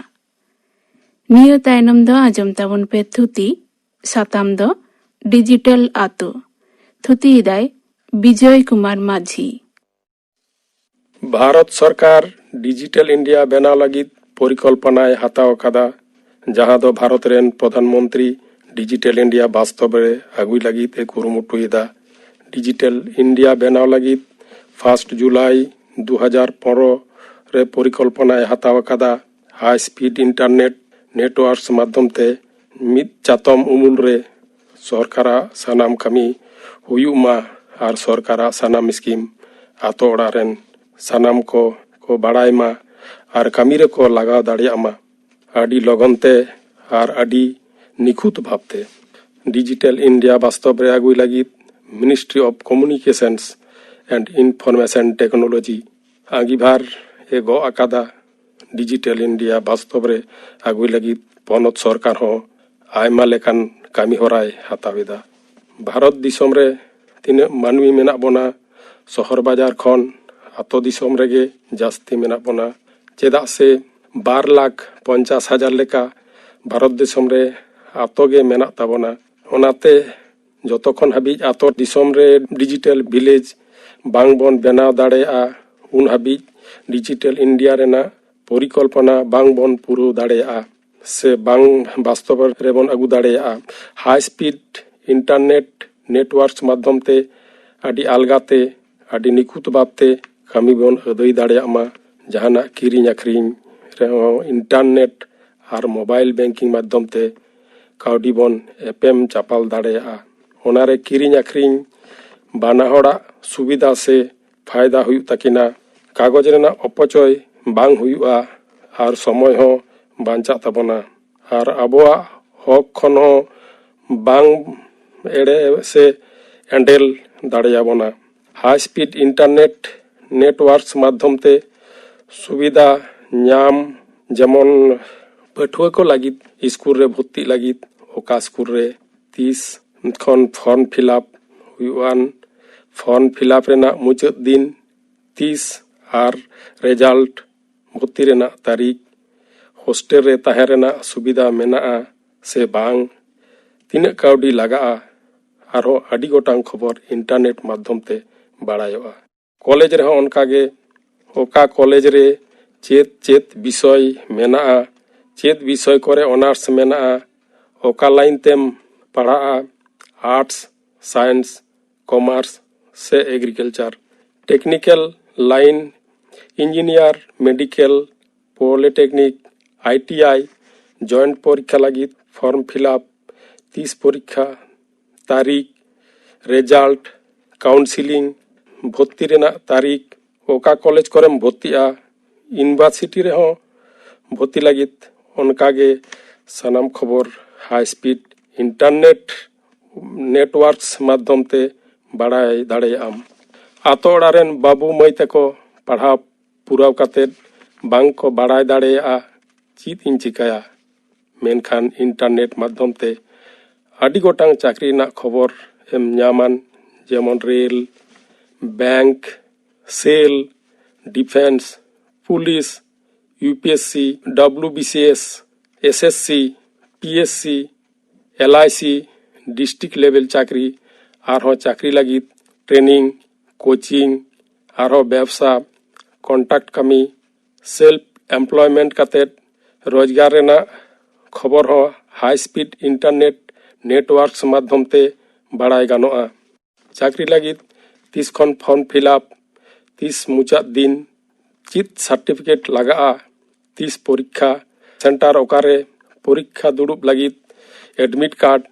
ᱱᱤᱭᱟᱹ ᱛᱟᱭᱱᱚᱢ ᱫᱚ ᱟᱸᱡᱚᱢ ᱛᱟᱵᱚᱱ ᱯᱮ ᱛᱷᱩᱛᱤ᱾ ᱥᱟᱛᱟᱢ ᱫᱚ ᱰᱤᱡᱤᱴᱟᱞ ᱟᱛᱳ᱾ ᱛᱷᱩᱛᱤᱭᱮᱫᱟᱭ ᱵᱤᱡᱚᱭ ᱠᱩᱢᱟᱨ ᱢᱟᱹᱡᱷᱤ᱾ ᱵᱷᱟᱨᱚᱛ ᱥᱚᱨᱠᱟᱨ ᱰᱤᱡᱤᱴᱟᱞ ᱤᱱᱰᱤᱭᱟ ᱵᱮᱱᱟᱣ ᱞᱟᱹᱜᱤᱫ ᱯᱚᱨᱤᱠᱚᱞᱯᱚᱱᱟᱭ ᱦᱟᱛᱟᱣ ᱟᱠᱟᱫᱟ, ᱡᱟᱦᱟᱸ ᱫᱚ ᱵᱷᱟᱨᱚᱛ ᱨᱮᱱ ᱯᱨᱚᱫᱷᱟᱱ ᱢᱚᱱᱛᱨᱤ ᱰᱤᱡᱤᱴᱟᱞ ᱤᱱᱰᱤᱭᱟ ᱵᱟᱥᱛᱚᱵ ᱨᱮ ᱟᱹᱜᱩᱭ ᱞᱟᱹᱜᱤᱫ ᱮ ᱠᱩᱨᱩᱢᱩᱴᱩᱭᱮᱫᱟ᱾ ᱰᱤᱡᱤᱴᱟᱞ ᱤᱱᱰᱤᱭᱟ ᱵᱮᱱᱟᱣ ᱞᱟᱹᱜᱤᱫ ᱯᱷᱟᱥᱴ ᱡᱩᱞᱟᱭ ᱫᱩ ᱦᱟᱡᱟᱨ ᱯᱚᱱᱨᱚ ᱨᱮ ᱯᱚᱨᱤᱠᱚᱞᱯᱚᱱᱟᱭ ᱦᱟᱛᱟᱣ ᱟᱠᱟᱫᱟ᱾ ᱦᱟᱭ ᱥᱯᱤᱰ ᱤᱱᱴᱟᱨᱱᱮᱴ ᱱᱮᱴᱣᱟᱨᱠᱥ ᱢᱟᱫᱽᱫᱷᱚᱢ ᱛᱮ ᱢᱤᱫ ᱪᱟᱛᱚᱢ ᱩᱢᱩᱞ ᱨᱮ ᱥᱚᱨᱠᱟᱨᱟᱜ ᱥᱟᱱᱟᱢ ᱠᱟᱹᱢᱤ ᱦᱩᱭᱩᱜ ᱢᱟ ᱟᱨ ᱥᱚᱨᱠᱟᱨᱟᱜ ᱥᱟᱱᱟᱢ ᱥᱠᱤᱢ ᱟᱛᱳ ᱚᱲᱟᱜ ᱨᱮᱱ ᱥᱟᱱᱟᱢ ᱠᱚ ᱠᱚ ᱵᱟᱲᱟᱭ ᱢᱟ ᱟᱨ ᱠᱟᱹᱢᱤ ᱨᱮᱠᱚ ᱞᱟᱜᱟᱣ ᱫᱟᱲᱮᱭᱟᱜ ᱢᱟ᱾ ᱟᱹᱰᱤ ᱞᱚᱜᱚᱱ ᱛᱮ ᱟᱨ ᱟᱹᱰᱤ ᱱᱤᱠᱷᱩᱛ ᱵᱷᱟᱵᱽᱛᱮ ᱰᱤᱡᱤᱴᱟᱞ ᱤᱱᱰᱤᱭᱟ ᱵᱟᱥᱛᱚᱵ ᱨᱮ ᱟᱹᱜᱩᱭ ᱞᱟᱹᱜᱤᱫ Ministry of Communications and Information Technology ᱟᱸᱜᱤᱵᱷᱟᱨ ᱮ ᱜᱚᱜ ᱟᱠᱟᱫᱟ᱾ ᱰᱤᱡᱤᱴᱟᱞ ᱤᱱᱰᱤᱭᱟ ᱵᱟᱥᱛᱚᱵ ᱨᱮ ᱟᱹᱜᱩᱭ ᱞᱟᱹᱜᱤᱫ ᱯᱚᱱᱚᱛ ᱥᱚᱨᱠᱟᱨ ᱦᱚᱸ ᱟᱭᱢᱟ ᱞᱮᱠᱟᱱ ᱠᱟᱹᱢᱤ ᱦᱚᱨᱟᱭ ᱦᱟᱛᱟᱣ ᱮᱫᱟ᱾ ᱵᱷᱟᱨᱚᱛ ᱫᱤᱥᱚᱢ ᱨᱮ ᱛᱤᱱᱟᱹᱜ ᱢᱟᱹᱱᱢᱤ ᱢᱮᱱᱟᱜ ᱵᱚᱱᱟ, ᱥᱚᱦᱚᱨ ᱵᱟᱡᱟᱨ ᱠᱷᱚᱱ ᱟᱛᱳ ᱫᱤᱥᱚᱢ ᱨᱮᱜᱮ ᱡᱟᱹᱥᱛᱤ ᱢᱮᱱᱟᱜ ᱵᱚᱱᱟ᱾ ᱪᱮᱫᱟᱜ ᱥᱮ ᱵᱟᱨ ᱞᱟᱠᱷ ᱯᱚᱧᱪᱟᱥ ᱦᱟᱡᱟᱨ ᱞᱮᱠᱟ ᱵᱷᱟᱨᱚᱛ ᱫᱤᱥᱚᱢ ᱨᱮ ᱟᱛᱳ ᱜᱮ ᱢᱮᱱᱟᱜ ᱛᱟᱵᱚᱱᱟ᱾ ᱚᱱᱟᱛᱮ ᱡᱚᱛᱚ ᱠᱷᱚᱱ ᱦᱟᱹᱵᱤᱡ ᱟᱛᱳ ᱫᱤᱥᱚᱢ ᱨᱮ ᱰᱤᱡᱤᱴᱟᱞ ᱵᱷᱤᱞᱮᱡᱽ ᱵᱟᱝ ᱵᱚᱱ ᱵᱮᱱᱟᱣ ᱫᱟᱲᱮᱭᱟᱜᱼᱟ, ᱩᱱ ᱦᱟᱹᱵᱤᱡ ᱰᱤᱡᱤᱴᱟᱞ ᱤᱱᱰᱤᱭᱟ ᱨᱮᱱᱟᱜ ᱯᱚᱨᱤᱠᱚᱞᱯᱚᱱᱟ ᱵᱟᱝ ᱵᱚᱱ ᱯᱩᱨᱟᱹᱣ ᱫᱟᱲᱮᱭᱟᱜᱼᱟ ᱥᱮ ᱵᱟᱝ ᱵᱟᱥᱛᱚᱵ ᱨᱮᱵᱚᱱ ᱟᱹᱜᱩ ᱫᱟᱲᱮᱭᱟᱜᱼᱟ᱾ ᱦᱟᱭ ᱥᱯᱤᱰ ᱤᱱᱴᱟᱨᱱᱮᱴ ᱱᱮᱴᱣᱟᱨᱠᱥ ᱢᱟᱫᱽᱫᱷᱚᱢ ᱛᱮ ᱟᱹᱰᱤ ᱟᱞᱜᱟᱛᱮ, ᱟᱹᱰᱤ ᱱᱤᱠᱷᱩᱛ ᱵᱷᱟᱵᱽᱛᱮ ᱠᱟᱹᱢᱤ ᱵᱚᱱ ᱟᱹᱫᱟᱹᱭ ᱫᱟᱲᱮᱭᱟᱜ ᱢᱟ᱾ ᱡᱟᱦᱟᱱᱟᱜ ᱠᱤᱨᱤᱧ ᱟᱹᱠᱷᱨᱤᱧ ᱨᱮᱦᱚᱸ internet ᱟᱨ mobile banking ᱢᱟᱫᱽᱫᱷᱚᱢ ᱛᱮ ᱠᱟᱹᱣᱰᱤ ᱵᱚᱱ ᱮᱯᱮᱢ ᱪᱟᱯᱟᱞ ᱫᱟᱲᱮᱭᱟᱜᱼᱟ᱾ ᱚᱱᱟᱨᱮ ᱠᱤᱨᱤᱧ ᱟᱹᱠᱷᱨᱤᱧ ᱵᱟᱱᱟ ᱦᱚᱲᱟᱜ ᱥᱩᱵᱤᱫᱷᱟ ᱥᱮ ᱯᱷᱟᱭᱫᱟ ᱦᱩᱭᱩᱜ ᱛᱟᱹᱠᱤᱱᱟ᱾ ᱠᱟᱜᱚᱡᱽ ᱨᱮᱱᱟᱜ ᱚᱯᱚᱪᱚᱭ ᱵᱟᱝ ᱦᱩᱭᱩᱜᱼᱟ ᱟᱨ ᱥᱚᱢᱚᱭ ᱦᱚᱸ ᱵᱟᱧᱪᱟᱜ ᱛᱟᱵᱚᱱᱟ᱾ ᱟᱨ ᱟᱵᱚᱣᱟᱜ ᱦᱚᱠ ᱠᱷᱚᱱ ᱦᱚᱸ ᱵᱟᱝ ᱮᱲᱮ ᱥᱮ ᱮᱸᱰᱮᱞ ᱫᱟᱲᱮᱭᱟᱵᱚᱱᱟ᱾ High speed internet networks ᱢᱟᱫᱽᱫᱷᱚᱢ ᱛᱮ ᱥᱩᱵᱤᱫᱷᱟ ᱧᱟᱢ, ᱡᱮᱢᱚᱱ ᱯᱟᱹᱴᱷᱩᱣᱟᱹ ᱠᱚ ᱞᱟᱹᱜᱤᱫ ᱥᱠᱩᱞ ᱨᱮ ᱵᱷᱚᱨᱛᱤᱜ ᱞᱟᱹᱜᱤᱫ ᱚᱠᱟ ᱥᱠᱩᱞ ᱨᱮ ᱛᱤᱥ ᱠᱷᱚᱱ form fill up ᱦᱩᱭᱩᱜᱼᱟᱱ, form fill up ᱨᱮᱱᱟᱜ ᱢᱩᱪᱟᱹᱫ ᱫᱤᱱ ᱛᱤᱥ ᱟᱨ result, ᱵᱷᱚᱨᱛᱤ ᱨᱮᱱᱟᱜ ᱛᱟᱹᱨᱤᱠᱷ, hostel ᱨᱮ ᱛᱟᱦᱮᱸ ᱨᱮᱱᱟᱜ ᱥᱩᱵᱤᱫᱷᱟ ᱢᱮᱱᱟᱜᱼᱟ ᱥᱮ ᱵᱟᱝ, ᱛᱤᱱᱟᱹᱜ ᱠᱟᱹᱣᱰᱤ ᱞᱟᱜᱟᱜᱼᱟ, ᱟᱨᱦᱚᱸ ᱟᱹᱰᱤ ᱜᱚᱴᱟᱝ ᱠᱷᱚᱵᱚᱨ internet ᱢᱟᱫᱽᱫᱷᱚᱢ ᱛᱮ ᱵᱟᱲᱟᱭᱚᱜᱼᱟ᱾ ᱠᱚᱞᱮᱡᱽ ᱨᱮᱦᱚᱸ ᱚᱱᱠᱟᱜᱮ, ᱚᱠᱟ ᱠᱚᱞᱮᱡᱽ ᱨᱮ ᱪᱮᱫ ᱪᱮᱫ ᱵᱤᱥᱚᱭ ᱢᱮᱱᱟᱜᱼᱟ, ᱪᱮᱫ ᱵᱤᱥᱚᱭ ᱠᱚᱨᱮ honours ᱢᱮᱱᱟᱜᱼᱟ, ᱚᱠᱟ line ᱛᱮᱢ ᱯᱟᱲᱦᱟᱜᱼᱟ, arts, science, commerce ᱥᱮ agriculture, technical line, engineer, medical, polytechnic, ITI, joint ᱯᱚᱨᱤᱠᱠᱷᱟ ᱞᱟᱹᱜᱤᱫ form fill up, ᱛᱤᱥ ᱯᱚᱨᱤᱠᱠᱷᱟ, ᱛᱟᱹᱨᱤᱠᱷ, result, counselling, ᱵᱷᱚᱨᱛᱤ ᱨᱮᱱᱟᱜ ᱛᱟᱹᱨᱤᱠᱷ, ᱚᱠᱟ ᱠᱚᱞᱮᱡᱽ ᱠᱚᱨᱮᱢ ᱵᱷᱚᱨᱛᱤᱜᱼᱟ, university ᱨᱮᱦᱚᱸ ᱵᱷᱚᱨᱛᱤ ᱞᱟᱹᱜᱤᱫ ᱚᱱᱠᱟᱜᱮ ᱥᱟᱱᱟᱢ ᱠᱷᱚᱵᱚᱨ high speed internet networks ᱢᱟᱫᱽᱫᱷᱚᱢ ᱛᱮ ᱵᱟᱲᱟᱭ ᱫᱟᱲᱮᱭᱟᱜᱼᱟᱢ᱾ ᱟᱛᱳ ᱚᱲᱟᱜ ᱨᱮᱱ ᱵᱟᱹᱵᱩ ᱢᱟᱹᱭ ᱛᱟᱠᱚ ᱯᱟᱲᱦᱟᱣ ᱯᱩᱨᱟᱹᱣ ᱠᱟᱛᱮᱫ ᱵᱟᱝ ᱠᱚ ᱵᱟᱲᱟᱭ ᱫᱟᱲᱮᱭᱟᱜᱼᱟ ᱪᱮᱫ ᱤᱧ ᱪᱤᱠᱟᱹᱭᱟ, ᱢᱮᱱᱠᱷᱟᱱ internet ᱢᱟᱫᱽᱫᱷᱚᱢ ᱛᱮ ᱟᱹᱰᱤ ᱜᱚᱴᱟᱝ ᱪᱟᱹᱠᱨᱤ ᱨᱮᱱᱟᱜ ᱠᱷᱚᱵᱚᱨ ᱮᱢ ᱧᱟᱢᱟᱱ, ᱡᱮᱢᱚᱱ rail, bank, cell, defence, police, UPSC, WBCS, SSC, PSC, LIC, district level ᱪᱟᱹᱠᱨᱤ, ᱟᱨᱦᱚᱸ ᱪᱟᱹᱠᱨᱤ ᱞᱟᱹᱜᱤᱫ training, coaching, ᱟᱨᱦᱚᱸ ᱵᱮᱵᱽᱥᱟ, contract ᱠᱟᱹᱢᱤ, self employment ᱠᱟᱛᱮᱫ ᱨᱳᱡᱽᱜᱟᱨ ᱨᱮᱱᱟᱜ ᱠᱷᱚᱵᱚᱨ ᱦᱚᱸ high speed internet networks ᱢᱟᱫᱽᱫᱷᱚᱢ ᱛᱮ ᱵᱟᱲᱟᱭ ᱜᱟᱱᱚᱜᱼᱟ᱾ ᱪᱟᱹᱠᱨᱤ ᱞᱟᱹᱜᱤᱫ ᱛᱤᱥ ᱠᱷᱚᱱ ᱯᱷᱚᱨᱢ ᱯᱷᱤᱞᱟᱯ, ᱛᱤᱥ ᱢᱩᱪᱟᱹᱫ ᱫᱤᱱ, ᱪᱮᱫ ᱥᱟᱨᱴᱤᱯᱷᱤᱠᱮᱴ ᱞᱟᱜᱟᱜᱼᱟ, ᱛᱤᱥ ᱯᱚᱨᱤᱠᱠᱷᱟ, ᱥᱮᱱᱴᱟᱨ ᱚᱠᱟᱨᱮ, ᱯᱚᱨᱤᱠᱠᱷᱟ ᱫᱩᱲᱩᱵ ᱞᱟᱹᱜᱤᱫ ᱮᱰᱢᱤᱴ ᱠᱟᱨᱰ,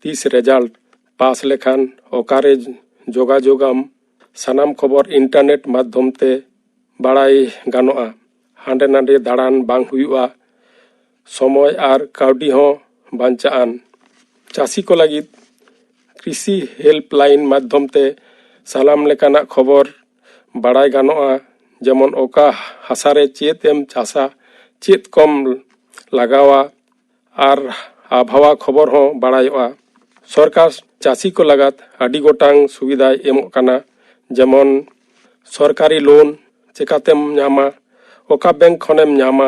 ᱛᱤᱥ ᱨᱮᱡᱟᱞᱴ, ᱯᱟᱥ ᱞᱮᱠᱷᱟᱱ ᱚᱠᱟᱨᱮ ᱡᱳᱜᱟᱡᱳᱜᱟᱢ, ᱥᱟᱱᱟᱢ ᱠᱷᱚᱵᱚᱨ ᱤᱱᱴᱟᱨᱱᱮᱴ ᱢᱟᱫᱽᱫᱷᱚᱢ ᱛᱮ ᱵᱟᱲᱟᱭ ᱜᱟᱱᱚᱜᱼᱟ᱾ ᱦᱟᱸᱰᱮ ᱱᱟᱰᱮ ᱫᱟᱬᱟᱱ ᱵᱟᱝ ᱦᱩᱭᱩᱜᱼᱟ᱾ ᱥᱚᱢᱚᱭ ᱟᱨ ᱠᱟᱹᱣᱰᱤ ᱦᱚᱸ ᱵᱟᱧᱪᱟᱜᱼᱟᱱ᱾ ᱪᱟᱹᱥᱤ ᱠᱚ ᱞᱟᱹᱜᱤᱫ ᱠᱨᱤᱥᱤ ᱦᱮᱞᱯᱞᱟᱭᱤᱱ ᱢᱟᱫᱽᱫᱷᱚᱢ ᱛᱮ ᱥᱟᱱᱟᱢ ᱞᱮᱠᱟᱱᱟᱜ ᱠᱷᱚᱵᱚᱨ ᱵᱟᱲᱟᱭ ᱜᱟᱱᱚᱜᱼᱟ, ᱡᱮᱢᱚᱱ ᱚᱠᱟ ᱦᱟᱥᱟ ᱨᱮ ᱪᱮᱫ ᱮᱢ ᱪᱟᱥᱟ, ᱪᱮᱫ ᱠᱚᱢ ᱞᱟᱜᱟᱣᱟ ᱟᱨ ᱟᱵᱚᱦᱟᱣᱟ ᱠᱷᱚᱵᱚᱨ ᱦᱚᱸ ᱵᱟᱲᱟᱭᱚᱜᱼᱟ᱾ ᱥᱚᱨᱠᱟᱨ ᱪᱟᱹᱥᱤ ᱠᱚ ᱞᱟᱜᱟᱫ ᱟᱹᱰᱤ ᱜᱚᱴᱟᱝ ᱥᱩᱵᱤᱫᱷᱟᱭ ᱮᱢᱚᱜ ᱠᱟᱱᱟ, ᱡᱮᱢᱚᱱ ᱥᱚᱨᱠᱟᱨᱤ ᱞᱳᱱ ᱪᱮᱠᱟᱛᱮᱢ ᱧᱟᱢᱟ, ᱚᱠᱟ ᱵᱮᱝᱠ ᱠᱷᱚᱱᱮᱢ ᱧᱟᱢᱟ,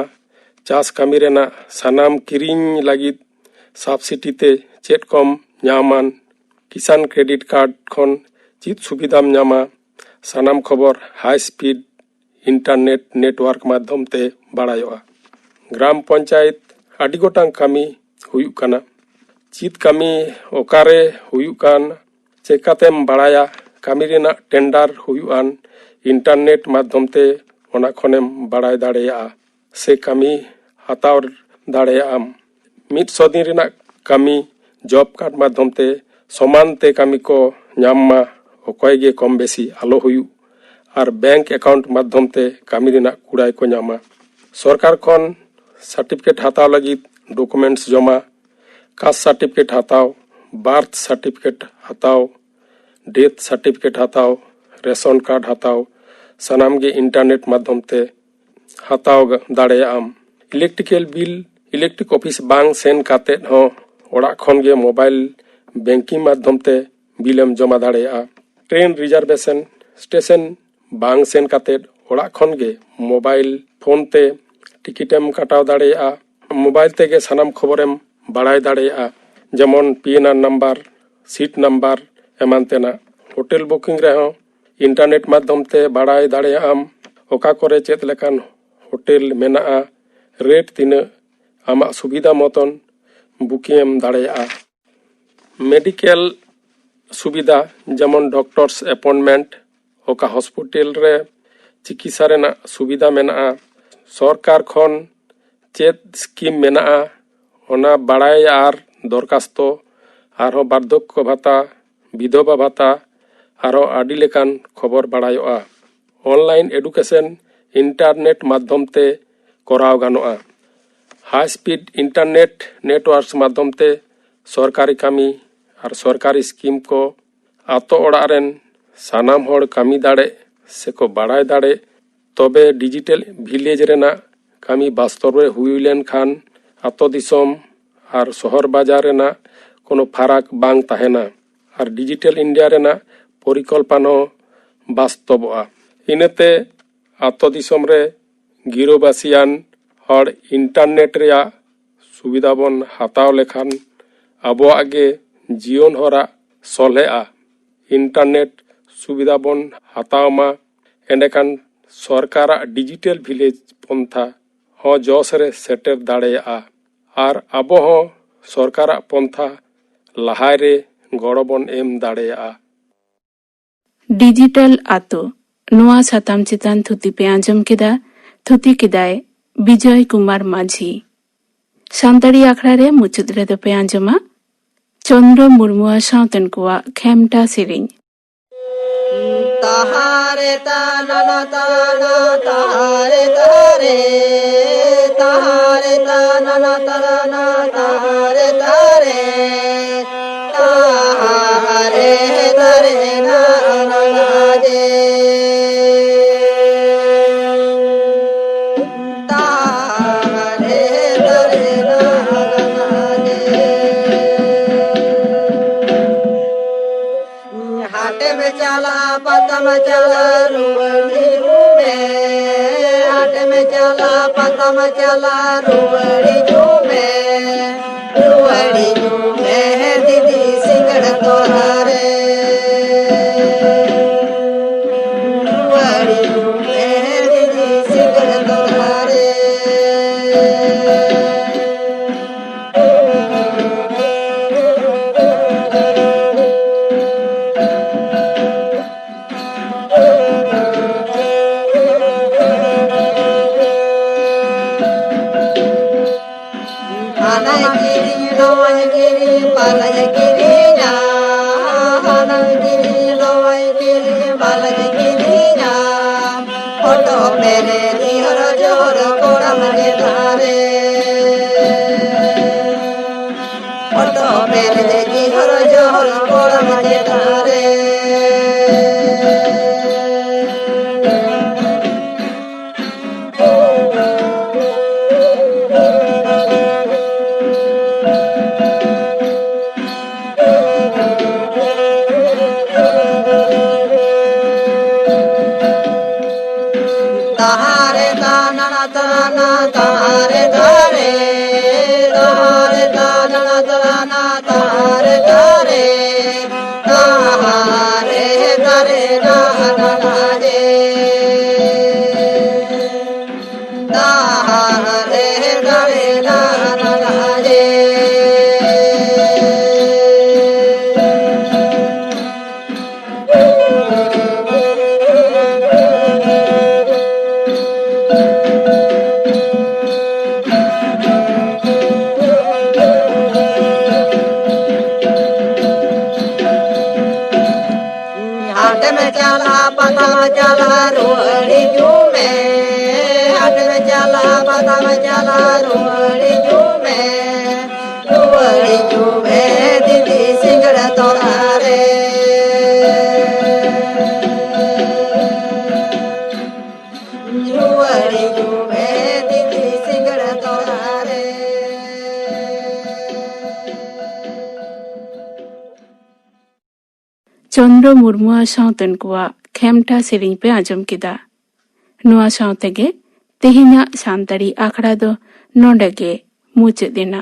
ᱪᱟᱥ ᱠᱟᱹᱢᱤ ᱨᱮᱱᱟᱜ ᱥᱟᱱᱟᱢ ᱠᱤᱨᱤᱧ ᱞᱟᱹᱜᱤᱫ ᱥᱟᱵᱥᱤᱰᱤ ᱛᱮ ᱪᱮᱫ ᱠᱚᱢ ᱧᱟᱢᱟᱱ, ᱠᱤᱥᱟᱱ ᱠᱨᱮᱰᱤᱴ ᱠᱟᱨᱰ ᱠᱷᱚᱱ ᱪᱮᱫ ᱥᱩᱵᱤᱫᱷᱟᱢ ᱧᱟᱢᱟ, ᱥᱟᱱᱟᱢ ᱠᱷᱚᱵᱚᱨ ᱦᱟᱭ ᱥᱯᱤᱰ ᱤᱱᱴᱟᱨᱱᱮᱴ ᱱᱮᱴᱣᱟᱨᱠ ᱢᱟᱫᱽᱫᱷᱚᱢ ᱛᱮ ᱵᱟᱲᱟᱭᱚᱜᱼᱟ᱾ ᱜᱨᱟᱢ ᱯᱚᱧᱪᱟᱭᱮᱛ ᱟᱹᱰᱤ ᱜᱚᱴᱟᱝ ᱠᱟᱹᱢᱤ ᱦᱩᱭᱩᱜ ᱠᱟᱱᱟ᱾ ᱪᱮᱫ ᱠᱟᱹᱢᱤ ᱚᱠᱟᱨᱮ ᱦᱩᱭᱩᱜ ᱠᱟᱱ ᱪᱮᱠᱟᱛᱮᱢ ᱵᱟᱲᱟᱭᱟ? ᱠᱟᱹᱢᱤ ᱨᱮᱱᱟᱜ ᱴᱮᱱᱰᱟᱨ ᱦᱩᱭᱩᱜᱼᱟᱱ ᱤᱱᱴᱟᱨᱱᱮᱴ ᱢᱟᱫᱽᱫᱷᱚᱢ ᱛᱮ ᱚᱱᱟ ᱠᱷᱚᱱᱮᱢ ᱵᱟᱲᱟᱭ ᱫᱟᱲᱮᱭᱟᱜᱼᱟ ᱥᱮ ᱠᱟᱹᱢᱤ ᱦᱟᱛᱟᱣ ᱫᱟᱲᱮᱭᱟᱜᱼᱟᱢ᱾ ᱢᱤᱫ ᱥᱚ ᱫᱤᱱ ᱨᱮᱱᱟᱜ ᱠᱟᱹᱢᱤ ᱡᱚᱵ ᱠᱟᱨᱰ ᱢᱟᱫᱽᱫᱷᱚᱢ ᱛᱮ ᱥᱚᱢᱟᱱ ᱛᱮ ᱠᱟᱹᱢᱤ ᱠᱚ ᱧᱟᱢ ᱢᱟ, ᱚᱠᱚᱭ ᱜᱮ ᱠᱚᱢ ᱵᱮᱥᱤ ᱟᱞᱚ ᱦᱩᱭᱩᱜ ᱟᱨ ᱵᱮᱝᱠ ᱮᱠᱟᱣᱩᱱᱴ ᱢᱟᱫᱽᱫᱷᱚᱢ ᱛᱮ ᱠᱟᱹᱢᱤ ᱨᱮᱱᱟᱜ ᱠᱩᱲᱟᱭ ᱠᱚ ᱧᱟᱢᱟ᱾ ᱥᱚᱨᱠᱟᱨ ᱠᱷᱚᱱ ᱥᱟᱨᱴᱤᱯᱷᱤᱠᱮᱴ ᱦᱟᱛᱟᱣ ᱞᱟᱹᱜᱤᱫ ᱰᱚᱠᱩᱢᱮᱱᱴᱥ ᱡᱚᱢᱟ, ᱠᱟᱥᱴ ᱥᱟᱨᱴᱤᱯᱷᱤᱠᱮᱴ ᱦᱟᱛᱟᱣ, ᱵᱟᱨᱛᱷ ᱥᱟᱨᱴᱤᱯᱷᱤᱠᱮᱴ ᱦᱟᱛᱟᱣ, ᱰᱮᱛᱷ ᱥᱟᱨᱴᱤᱯᱷᱤᱠᱮᱴ ᱦᱟᱛᱟᱣ, ᱨᱮᱥᱚᱱ ᱠᱟᱨᱰ ᱦᱟᱛᱟᱣ, ᱥᱟᱱᱟᱢ ᱜᱮ ᱤᱱᱴᱟᱨᱱᱮᱴ ᱢᱟᱫᱽᱫᱷᱚᱢ ᱛᱮ ᱦᱟᱛᱟᱣ ᱫᱟᱲᱮᱭᱟᱜ ᱟᱢ᱾ ᱤᱞᱮᱠᱴᱨᱤᱠᱮᱞ ᱵᱤᱞ, ᱤᱞᱮᱠᱴᱨᱤᱠ ᱚᱯᱷᱤᱥ ᱵᱟᱝ ᱥᱮᱱ ᱠᱟᱛᱮᱫ ᱦᱚᱸ ᱚᱲᱟᱜ ᱠᱷᱚᱱ ᱜᱮ ᱢᱳᱵᱟᱭᱤᱞ ᱵᱮᱝᱠᱤᱝ ᱢᱟᱫᱽᱫᱷᱚᱢ ᱛᱮ ᱵᱤᱞ ᱮᱢ ᱡᱚᱢᱟ ᱫᱟᱲᱮᱭᱟᱜᱼᱟ᱾ ᱴᱨᱮᱱ ᱨᱤᱡᱟᱨᱵᱷᱮᱥᱚᱱ, ᱥᱴᱮᱥᱚᱱ ᱵᱟᱝ ᱥᱮᱱ ᱠᱟᱛᱮᱫ ᱚᱲᱟᱜ ᱠᱷᱚᱱ ᱜᱮ ᱢᱳᱵᱟᱭᱤᱞ ᱯᱷᱳᱱ ᱛᱮ ᱴᱤᱠᱤᱴ ᱮᱢ ᱠᱟᱴᱟᱣ ᱫᱟᱲᱮᱭᱟᱜᱼᱟ᱾ ᱢᱳᱵᱟᱭᱤᱞ ᱛᱮᱜᱮ ᱥᱟᱱᱟᱢ ᱠᱷᱚᱵᱚᱨᱮᱢ ᱵᱟᱲᱟᱭ ᱫᱟᱲᱮᱭᱟᱜᱼᱟ, ᱡᱮᱢᱚᱱ ᱯᱤ ᱮᱱ ᱟᱨ ᱱᱟᱢᱵᱟᱨ, ᱥᱤᱴ ᱱᱟᱢᱵᱟᱨ, ᱮᱢᱟᱱ ᱛᱮᱱᱟᱜ᱾ ᱦᱳᱴᱮᱞ ᱵᱩᱠᱤᱝ ᱨᱮᱦᱚᱸ ᱤᱱᱴᱟᱨᱱᱮᱴ ᱢᱟᱫᱽᱫᱷᱚᱢ ᱛᱮ ᱵᱟᱲᱟᱭ ᱫᱟᱲᱮᱭᱟᱜ ᱟᱢ ᱚᱠᱟ ᱠᱚᱨᱮ ᱪᱮᱫ ᱞᱮᱠᱟᱱ ᱦᱳᱴᱮᱞ ᱢᱮᱱᱟᱜᱼᱟ, ᱨᱮᱴ ᱛᱤᱱᱟᱹᱜ, ᱟᱢᱟᱜ ᱥᱩᱵᱤᱫᱷᱟ ᱢᱚᱛᱚᱱ ᱵᱩᱠᱤᱝ ᱮᱢ ᱫᱟᱲᱮᱭᱟᱜᱼᱟ᱾ ᱢᱮᱰᱤᱠᱮᱞ ᱥᱩᱵᱤᱫᱷᱟ, ᱡᱮᱢᱚᱱ doctor's appointment, ᱚᱠᱟ hospital ᱨᱮ ᱪᱤᱠᱤᱛᱥᱟ ᱨᱮᱱᱟᱜ ᱥᱩᱵᱤᱫᱷᱟ ᱢᱮᱱᱟᱜᱼᱟ, ᱥᱚᱨᱠᱟᱨ ᱠᱷᱚᱱ ᱪᱮᱫ scheme ᱢᱮᱱᱟᱜᱼᱟ, ᱚᱱᱟ ᱵᱟᱲᱟᱭ ᱟᱨ ᱫᱚᱨᱠᱷᱟᱥᱛᱚ, ᱟᱨᱦᱚᱸ ᱵᱟᱨᱫᱷᱚᱠᱭᱚ ᱵᱷᱟᱛᱟ, ᱵᱤᱫᱷᱚᱵᱟ ᱵᱷᱟᱛᱟ, ᱟᱨᱦᱚᱸ ᱟᱹᱰᱤ ᱞᱮᱠᱟᱱ ᱠᱷᱚᱵᱚᱨ ᱵᱟᱲᱟᱭᱚᱜᱼᱟ᱾ Online education internet ᱢᱟᱫᱽᱫᱷᱚᱢ ᱛᱮ ᱠᱚᱨᱟᱣ ᱜᱟᱱᱚᱜᱼᱟ᱾ High speed internet networks ᱢᱟᱫᱽᱫᱷᱚᱢ ᱛᱮ ᱥᱚᱨᱠᱟᱨᱤ ᱠᱟᱹᱢᱤ ᱟᱨ ᱥᱚᱨᱠᱟᱨᱤ scheme ᱠᱚ ᱟᱛᱳ ᱚᱲᱟᱜ ᱨᱮᱱ ᱥᱟᱱᱟᱢ ᱦᱚᱲ ᱠᱟᱹᱢᱤ ᱫᱟᱲᱮᱜ ᱥᱮᱠᱚ ᱵᱟᱲᱟᱭ ᱫᱟᱲᱮᱜ᱾ ᱛᱚᱵᱮ digital village ᱨᱮᱱᱟᱜ ᱠᱟᱹᱢᱤ ᱵᱟᱥᱛᱚᱵ ᱨᱮ ᱦᱩᱭ ᱞᱮᱱᱠᱷᱟᱱ ᱟᱛᱳ ᱫᱤᱥᱚᱢ ᱟᱨ ᱥᱚᱦᱚᱨ ᱵᱟᱡᱟᱨ ᱨᱮᱱᱟᱜ ᱠᱳᱱᱳ ᱯᱷᱟᱨᱟᱠ ᱵᱟᱝ ᱛᱟᱦᱮᱱᱟ ᱟᱨ digital India ᱨᱮᱱᱟᱜ ᱯᱚᱨᱤᱠᱚᱞᱯᱚᱱᱟ ᱦᱚᱸ ᱵᱟᱥᱛᱚᱵᱚᱜᱼᱟ᱾ ᱤᱱᱟᱹᱛᱮ ᱟᱛᱳ ᱫᱤᱥᱚᱢ ᱨᱮ ᱜᱤᱨᱟᱹᱵᱟᱹᱥᱤᱭᱟᱱ ᱦᱚᱲ internet ᱨᱮᱭᱟᱜ ᱥᱩᱵᱤᱫᱷᱟ ᱵᱚᱱ ᱦᱟᱛᱟᱣ ᱞᱮᱠᱷᱟᱱ ᱟᱵᱚᱣᱟᱜ ᱜᱮ ᱡᱤᱭᱚᱱ ᱦᱚᱨᱟ ᱥᱚᱞᱦᱮᱜᱼᱟ᱾ Internet ᱥᱩᱵᱤᱫᱷᱟ ᱵᱚᱱ ᱦᱟᱛᱟᱣ ᱢᱟ, ᱮᱸᱰᱮᱠᱷᱟᱱ ᱥᱚᱨᱠᱟᱨᱟᱜ digital village ᱯᱚᱱᱛᱷᱟ ᱦᱚᱸ ᱡᱚᱥ ᱨᱮ ᱥᱮᱴᱮᱨ ᱫᱟᱲᱮᱭᱟᱜᱼᱟ ᱟᱨ ᱟᱵᱚ ᱦᱚᱸ ᱥᱚᱨᱠᱟᱨᱟᱜ ᱯᱚᱱᱛᱷᱟ ᱞᱟᱦᱟᱭ ᱨᱮ ᱜᱚᱲᱚ ᱵᱚᱱ ᱮᱢ ᱫᱟᱲᱮᱭᱟᱜᱼᱟ᱾ ᱰᱤᱡᱤᱴᱟᱞ ᱟᱛᱳ, ᱱᱚᱣᱟ ᱥᱟᱛᱟᱢ ᱪᱮᱛᱟᱱ ᱛᱷᱩᱛᱤ ᱯᱮ ᱟᱸᱡᱚᱢ ᱠᱮᱫᱟ᱾ ᱛᱷᱩᱛᱤ ᱠᱮᱫᱟᱭ ᱵᱤᱡᱚᱭ ᱠᱩᱢᱟᱨ ᱢᱟᱹᱡᱷᱤ᱾ ᱥᱟᱱᱛᱟᱲᱤ ᱟᱠᱷᱲᱟ ᱨᱮ ᱢᱩᱪᱟᱹᱫ ᱨᱮᱫᱚ ᱯᱮ ᱟᱸᱡᱚᱢᱟ ᱪᱚᱱᱫᱽᱨᱚ ᱢᱩᱨᱢᱩ ᱟᱨ ᱥᱟᱶᱛᱮᱱ ᱠᱚᱣᱟᱜ ᱠᱷᱮᱢᱴᱟ ᱥᱮᱨᱮᱧ᱾ ᱛᱟᱦᱟᱨᱮ ᱛᱟᱱᱟᱱᱟ ᱛᱟᱱᱟ ᱛᱟᱦᱟᱨᱮ ᱛᱟᱦᱟᱨᱮ ᱛᱟᱦᱟᱨᱮ ᱛᱟᱱᱟᱱᱟ ᱛᱟᱱᱟ ᱛᱟᱦᱟᱨᱮ ᱛᱟᱦᱟᱨᱮ ᱛᱟᱦᱟᱨᱮ ᱛᱟᱨᱮ ᱱᱟᱱᱟ ᱡᱮ ᱛᱟᱦᱟᱨᱮ ᱛᱟᱨᱮ ᱱᱟᱱᱟ ᱡᱮ ᱦᱟᱴᱮᱢ ᱪᱟᱞᱟᱜᱼᱟ ᱯᱟᱛᱟᱢ ᱪᱟᱞᱟᱜᱼᱟ ᱨᱩᱣᱟᱹᱲ ᱦᱤᱡᱩᱜ ᱢᱮ᱾ ᱦᱟᱴᱮᱢ ᱪᱟᱞᱟᱜᱼᱟ ᱯᱟᱛᱟᱢ ᱪᱟᱞᱟᱜᱼᱟ ᱨᱩᱣᱟᱹᱲ ᱦᱤᱡᱩᱜ ᱢᱮ᱾ ᱨᱩᱣᱟᱹᱲ ᱦᱤᱡᱩᱜ ᱢᱮ ᱫᱤᱫᱤ ᱥᱤᱸᱜᱟᱹᱲ ᱛᱚᱨᱟ ᱨᱮ᱾ ᱨᱩᱣᱟᱹᱲ ᱦᱤᱡᱩᱜ ᱢᱮ ᱫᱤᱫᱤ ᱥᱤᱸᱜᱟᱹᱲ ᱛᱚᱨᱟ ᱨᱮ᱾ ᱵᱟᱞᱟᱧ ᱠᱤᱨᱤᱧᱟ, ᱦᱟᱱᱟᱧ ᱠᱤᱨᱤᱧ, ᱱᱚᱣᱟᱧ ᱠᱤᱨᱤᱧ, ᱵᱟᱞᱟᱧ ᱠᱤᱨᱤᱧᱟ᱾ ᱦᱚᱴᱚᱜ ᱯᱮᱨᱮᱡ ᱡᱤᱦᱚᱨ ᱡᱚᱦᱚᱨ ᱠᱚᱲᱟᱢ ᱪᱮᱛᱟᱱ ᱨᱮ᱾ ᱦᱚᱴᱚᱜ ᱯᱮᱨᱮᱡ ᱡᱤᱦᱚᱨ ᱡᱚᱦᱚᱨ ᱠᱚᱲᱟᱢ ᱪᱮᱛᱟᱱ ᱨᱮ᱾ ᱛᱟᱦᱟᱨᱮ ᱛᱟᱱᱟᱱᱟ ᱛᱟᱱᱟ ᱛᱟᱦᱟᱨᱮ ᱛᱟᱨᱮ, ᱛᱟᱦᱟᱨᱮ ᱛᱟᱱᱟᱱᱟ ᱛᱟᱱᱟ ᱛᱟᱦᱟᱨᱮ ᱛᱟᱨᱮ, ᱛᱟᱦᱟᱨᱮ ᱛᱟᱨᱮ ᱱᱟᱱᱟ ᱡᱮ᱾ ᱫᱟᱦᱟᱨᱮ ᱫᱟᱲᱮ ᱱᱟᱱᱟ ᱡᱮ᱾ ᱦᱟᱴᱮᱢ ᱪᱟᱞᱟᱜ ᱯᱟᱛᱟᱢ ᱪᱟᱞᱟᱜ ᱨᱩᱣᱟᱹᱲ ᱦᱤᱡᱩᱜ ᱢᱮ᱾ ᱦᱟᱴᱮᱢ ᱪᱟᱞᱟᱜ ᱯᱟᱛᱟᱢ ᱪᱟᱞᱟᱜ ᱨᱩᱣᱟᱹᱲ ᱦᱤᱡᱩᱜ ᱢᱮ᱾ ᱨᱩᱣᱟᱹᱲ ᱦᱤᱡᱩᱜ ᱢᱮ ᱫᱤᱫᱤ ᱥᱤᱸᱜᱟᱹᱲ ᱛᱚᱨᱟ ᱨᱮ᱾ ᱨᱩᱣᱟᱹᱲ ᱦᱤᱡᱩᱜ ᱢᱮ ᱫᱤᱫᱤ ᱥᱤᱸᱜᱟᱹᱲ ᱛᱚᱨᱟ ᱨᱮ᱾ ᱪᱚᱱᱫᱽᱨᱚ ᱢᱩᱨᱢᱩ ᱟᱨ ᱥᱟᱶᱛᱮᱱ ᱠᱚᱣᱟᱜ ᱠᱷᱮᱢᱴᱟ ᱥᱮᱨᱮᱧ ᱯᱮ ᱟᱸᱡᱚᱢ ᱠᱮᱫᱟ᱾ ᱱᱚᱣᱟ ᱥᱟᱶ ᱛᱮᱜᱮ ᱛᱮᱦᱮᱧᱟᱜ ᱥᱟᱱᱛᱟᱲᱤ ᱟᱠᱷᱲᱟ ᱫᱚ ᱱᱚᱰᱮ ᱜᱮ ᱢᱩᱪᱟᱹᱫ ᱮᱱᱟ᱾